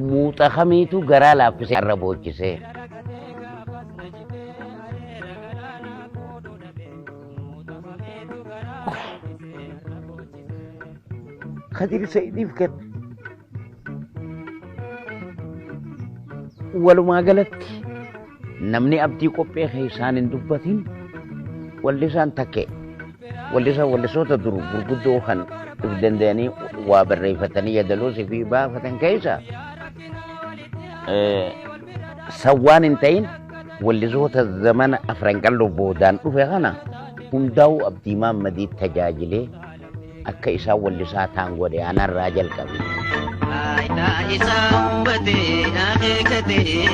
Muuxa kamiitu garaa laaffisee arra boochisee. Kadir Sa'idiif kenne. Walumaa galatti namni abdii qophee keessaan hin dubbatin wallisaan takke wallisaan wallisoota dur gurguddoo kan if danda'anii waa barreeffatanii yadaloosii fi baafatan keessa san waan hin ta'in wallisoota zamana afran qalloo boodaan dhufe kana hundaa'uu Abdii Maammadii tajaajilee akka isaan wallisaa ta'an godhe anarraa jalqabe. Faayidaa isaa hubatee akeekatee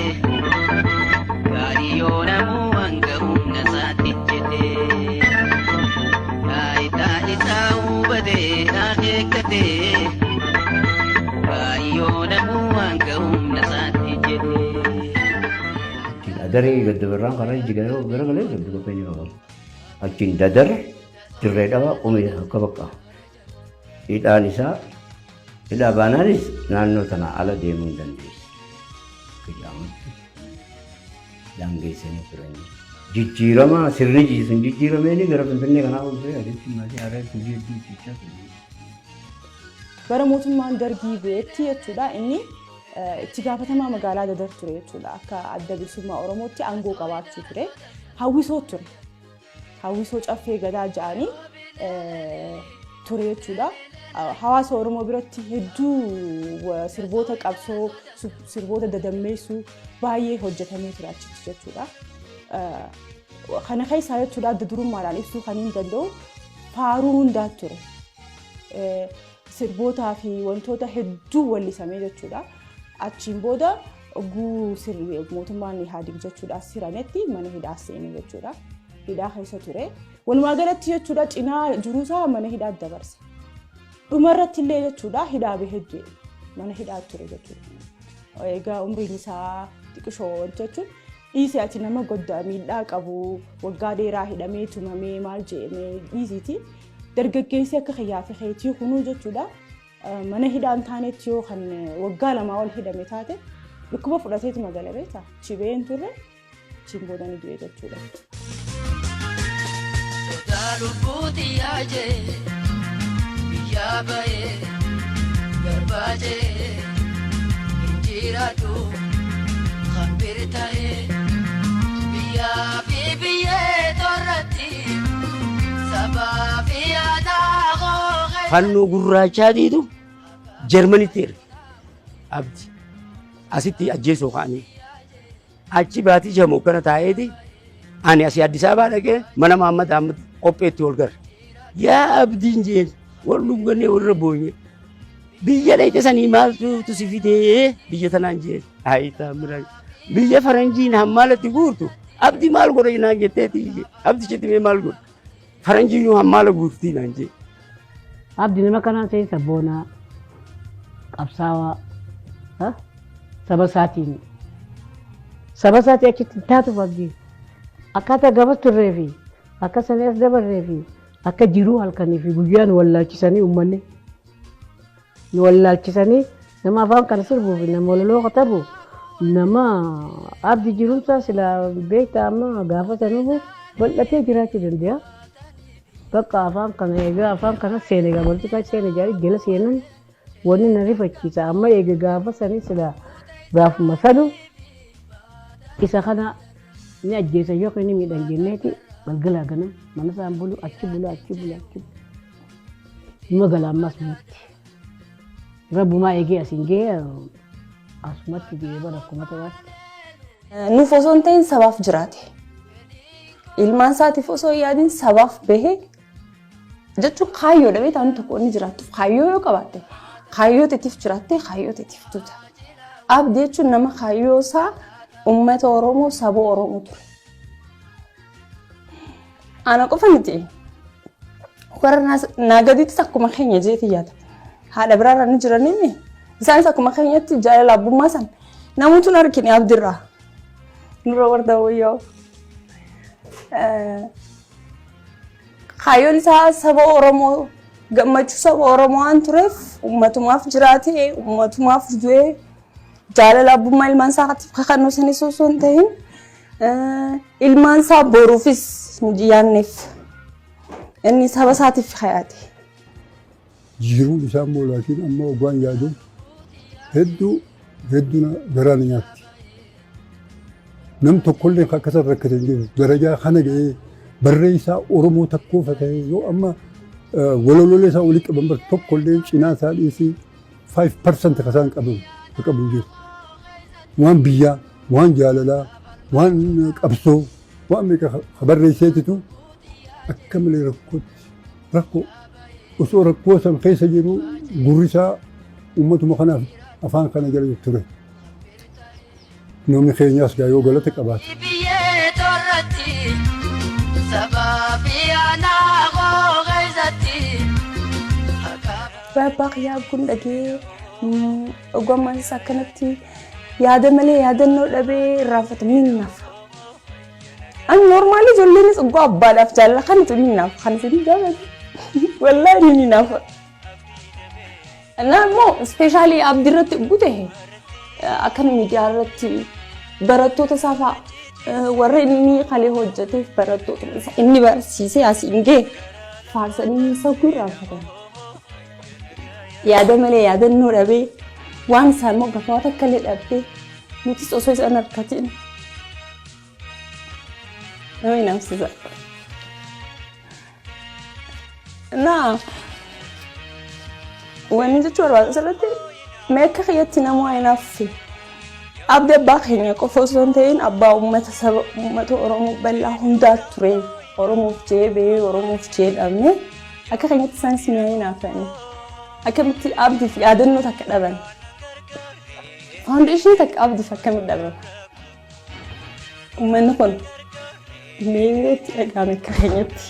gaarii yoo namuu hanga humna isaatti jedhee. Faayidaa isaa hubatee akeekatee gaarii yoo namuu hanga humna isaatti jedhee. Achiin adaree gadda birraan karaa jijjiiree garagalee gadda qophee ni qaba. Achiin dadar Dirree Dhawaa qomee akka bakka hidhaan isaa hidhaa baanaanis naannoo tanaa ala deemuu hin dandeessu. Akka jedhamutti daangeessanii turan. Jijjiirama sirni sun jijjiirameeni gara Finfinnee kanaa ol ta'e asitti maatii haaraa hojii hedduu hojjechaa ture. Bara mootummaan Dargii bu'etti jechuudha inni itti gaafatamaa magaalaa Dadar ture jechuudha. Akka Adda Bilisummaa Oromootti aangoo qabaachuu ture. Hawwisoo ture. Hawwisoo Caffee Gadaa ja'anii ture jechuudha. Hawaasa Oromoo biratti hedduu sirboota qabsoo, sirboota dadammeessuu baay'ee hojjetamee ture achitti jechuudha. Kana keessaa jechuudha adda durummaadhaan ibsuu kan hin danda'u faaruu hundaa ture. Sirbootaa fi wantoota hedduu wallisamee jechuudha. Achiin booda Ogguu mootummaan Ihaadig jechuudha siranetti mana hidhaa seene jechuudha. Hidhaa keessa ture. Walumaa galatti jechuudha cinaa jiruusaa mana hidhaa dabarse. Dhumarratti illee jechuudha hidhaa bahee du'e. Mana hidhaa ture jechuudha. Egaa umriin isaa xiqishoo jechuun dhiisi ati nama goddaa miidhaa qabu waggaa dheeraa hidhamee tumamee maal je'emee dhiisiiti. Dargaggeessi akka kiyyaa fi keetii kunuu jechuudha. Mana hidhaa hin taanetti yoo kan waggaa lamaa ol hidhame taate dhukkuba fudhateetuma gala beektaa. Chibee hin turre achiin booda ni du'e jechuudha. Sodaa lubbuuti yaajee biyyaa ba'ee garbaa ce'ee hin jiraadhu kan bir ta'ee biyyaa fi biyyee torratti sabaa fi aadaa koo keessa. Fannoo gurraachaatiitu Jarmanitti erge. Abdi asitti ajjeesuu ka'anii. Achi baatii jamu kana taa'eeti ani asii Addis Ababaa dhaqee mana Mahammad Ahmad qopheetti wal garre. Yaa abdiin jeen wal dhungannee warra boonye. Biyya dhayxe sanii maaltu si fidee biyya tanaan jeen. Ayi taamira. Biyya faranjiin hammaalatti guurtu abdi maal godhe naan jetteeti. Abdichitti mee maal godhe. Faranjiin yoo hammaala guurtii naan jee. Abdi nama kanaan ta'e sabboonaa qabsaawaa saba isaatiin saba isaatii achitti hin taatuuf abdii akkaataa gabas turree fi akka sanii as dabarree fi akka jiruu halkanii fi guyyaa nu wallaalchisanii uummanni nu wallaalchisanii nama afaan kana sirbuu fi nama walaloo katabu nama abdi jirumsaa silaa beektaa amma gaafa sanuuf bal'atee jiraachuu danda'a. Bakka afaan kana egaa afaan kana seene egaa politikaa seene jaarii jala seenan wanni na rifachiisa amma eega gaafa sanii silaa gaafuma sanu isa kana ni ajjeesan yookiin ni miidhan jenneeti galgalaa ganam mana isaan bulu achi bulu achi bulu achi bulu. Numa gala ammas nutti. Rabbumaa eegee asiin gahee asumatti gahee bara akkuma ta'aatti. Nuuf osoo hin ta'in sabaaf jiraate. Ilmaan isaatiif osoo hin yaadin sabaaf bahee jechuun kaayyoodha beektaa namni tokko inni jiraattuuf kaayyoo yoo qabaatte kaayyoo teetiif jiraattee kaayyoo teetiif duuta. Abdi jechuun nama kaayyoo isaa uummata Oromoo saba Oromoo ture. Ana qofa miti. Warra naa gadiittis akkuma keenya jeetii yaada. Haadha biraarra ni jiranii isaanis akkuma keenyatti jaalala abbummaa san namoota hin argine abdirraa. Nurra warda wayyoo. Kaayyoon isaa saba Oromoo gammachuu saba Oromoo waan tureef uummatumaaf jiraatee uummatumaaf du'ee. Jaalala abbummaa ilmaan isaatiif kakannoo sanis osoo hin ta'in ilmaan isaa boruufis hin yaadneef. Inni saba isaatiif hayaate. Jiruun isaa immoo laakiin amma oggaan yaadu hedduu hedduu garaa na nyaatti. Nam tokkollee kan akkasa rakkate hin jiru. Darajaa kana ga'ee barreessaa Oromoo takkoo ta'e yoo amma walololee isaa walitti qaban bar tokkollee cinaa isaa dhiisii 5% kan isaan qaban qabu hin jiru. Waan biyyaa, waan jaalalaa, waan qabsoo, waan meeqa barreesseetitu akka malee rakkootti rakkoo osoo rakkoo san keessa jiru gurri isaa uummatuma kanaaf afaan kana jala ture. Namni keenyaas gaa yoo galata qabaate. Biyyee torratti sabaa fi aanaa koo keessatti. Abbaa kiyyaa kun dhagee ogummaan isaa akkanatti yaada malee yaadannoo dhabee irraanfatu ni naafa. Ani normally ijoolleenis oggaa abbaadhaaf jaalala kanatu ni naafa kan isin jaalatu. Wallaahi ni naafa. Na immoo especially Abdii irratti ugguu ta'e akkana miidiyaa irratti barattoota isaa fa'a warra inni kalee hojjeteef barattoota isaa inni barsiisee asiin ga'e faarsanii isa irraanfatan. Yaada malee yaadannoo dhabee waan isaan immoo gafaa takka illee dhabdee nutis osoo isaan harkatiin nama inaafsisa. Naa wanni jechuu barbaadu asirratti mee akka kiyyatti nama waa inaafsi. Abdi abbaa keenya qofa osoo hin ta'in abbaa uummata saba uummata Oromoo bal'aa hundaa ture. Oromoof jee ba'ee Oromoof jee dhabne akka keenyatti isaanis mi'a inaafani. Akkamitti abdiif yaadannoo takka dhaban. Foundation takka abdiif akkamitti dhaban. Uummanni kun mee itti dhaga'ame akka keenyatti.